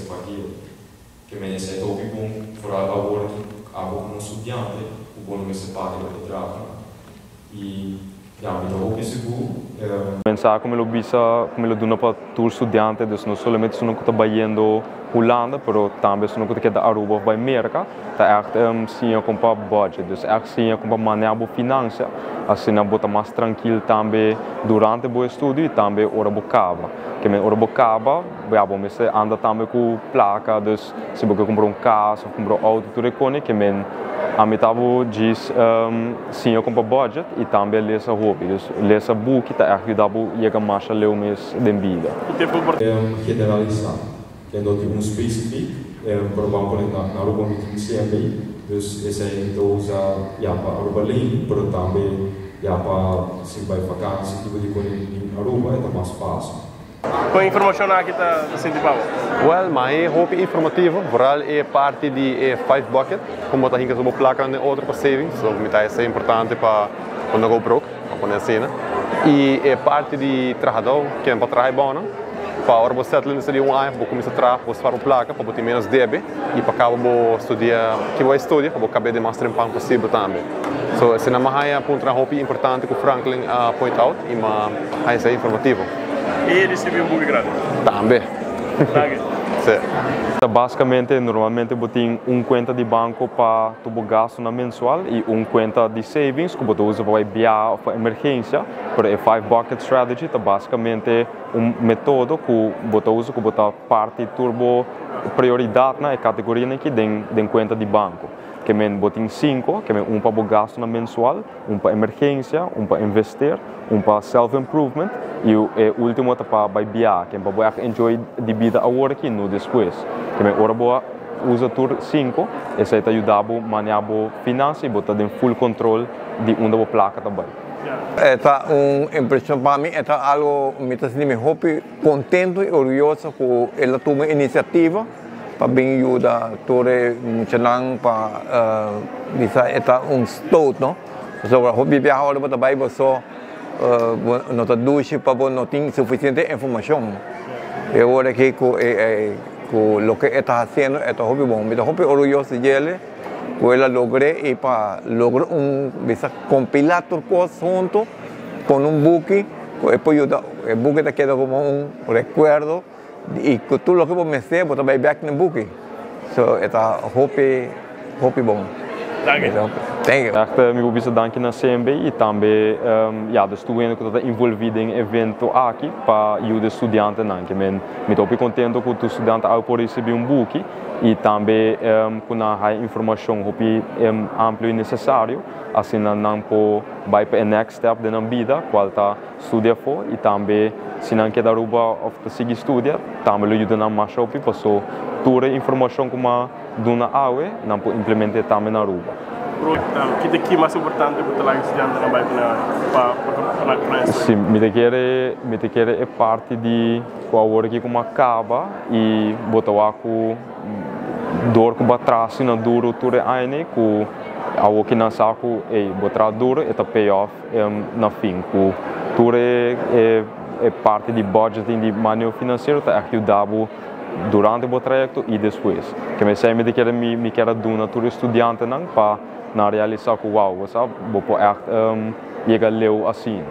mester parkeo. Ke men esei ta hopi bon foral awor ki abo komo studiante ku bo no mester paga e bedragnan. I ya, mi ta hopi sigur. Mensahe ku mi lo bisa, ku mi lo duna pa tur studiante, dus no solamente esunnan ku ta bayendo Hulanda, pero tambe esunnan ku ta keda Aruba òf bai Merka, ta ègt siña kon pa budget, dus ègt siña kon pa maneha bo finansia, asina bo ta mas trankil tambe durante bo estudio i tambe ora bo kaba. Ke men ora bo kaba, ya bo mester anda tambe ku plaka, dus si bo ke kumpra un kas òf kumpra un outo tur e kone, ke men ami ta bo djis siña kon pa budget i tambe lesa hopi. Dus lesa buki ta ègt yuda bo yega masha leu mes den bida. Generalisá, ke no tin un spesifik, pero ban pone na Aruba mi tin CMB, dus esei mi ta usa ya pa Aruba leni, pero tambe ya pa si bai vakansi tipo di kone bin Aruba e ta mas fásil. Con e informacion aki ta sinti pa bo? Wel, ma e hopi informativo, vooral e parti di e five bucket, con bo ta hinca bo placa den otro pa savings, so mi ta esey importante pa pa no go broke, pa pone asina. Y e parti di trahador, ken pa traha e bono, pa ora bo settle in di un aña bo cuminsa traha, bo spara bo placa pa bo tin menos debe y pa caba bo studia, ki bo a studia pa bo cabe den mas trempan posibel tambe. So esey nan mi a haya puntonan hopi importante cu Franklin a point out y mi a haya esey informativo. I risibi un buki gratis. Tambe. Danki. Sí. Ta basikamente normalmente bo tin un kuenta di banko pa tur bo gastunan mensual i un kuenta di savings ku bo ta usa pa bai biaha òf pa emergensia, pero e five bucket strategy ta basikamente un metodo ku bo ta usa ku bo ta parti tur bo prioridatnan, e kategorianan aki den kuenta di banko. Ke men bo tin sinku, ke men un pa bo gastunan mensual, un pa emergensia, un pa invester, un pa self improvement y e ultimo ta pa bai biaha, ken pa bo echt enjoy di bida awor aki no despues. Ke men ora bo a usa tur sinku, esei ta yuda bo manea bo finansa y bo ta den full control di unda bo placa ta bai. E ta un impresion pa mi, e ta algo mi ta sinti mi hopi contento y orguyoso cu el a tuma iniciativa pa bin yuda tur e muchanan pa bisa e ta un stoot no pasobra hopi biaha ora bo ta bai bo so bo no ta dushi pa bo no tin sufisiente informashon e ora aki ku e ku loke e ta hasiendo e ta hopi bon mi ta hopi orguyoso di djele ku el a logr'é i pa logra un bisa kompilá tur kos huntu pone un buki ku e por yuda e buki ta keda komo un rekuerdo. I ku tur loke bo mester bo ta bai bek na buki. So e ta hopi hopi bon. Danki. Thank you. Echt mi por bisa danki na CMB i tambe ya dus tur hende ku ta involvi den e evento aki pa yuda e studiantenan. Ke men mi ta hopi kontento ku tur studiante awe por risibi un buki i tambe ku nan haya informashon hopi amplio i nesesario asina nan por bai pa e next step den nan bida kual ta studia afó i tambe si nan keda Aruba òf ta sigui studia tambe lo yuda nan mas hopi paso tur e informashon ku m'a duna awe nan por implement'é tambe na Aruba. Ki ta ki mas importante ku ta laga estudiantenan bai ku nan pa pa nan Si, mi ta kere mi ta kere e parti di ku awor aki ku m'a kaba i bo ta wak ku dor ku bo a traha asina duru tur e aña ku awor ki nan sa ku ey bo traha duru e ta pay off. Na fin ku tur e parti di budgeting di maneho finansiero ta ègt yuda bo durante bo trayekto i despues. Ke mi esei mi ta kere mi kier a duna tur e studiantenan pa nan realisá ku wou, bo sa, bo por ègt yega leu asina.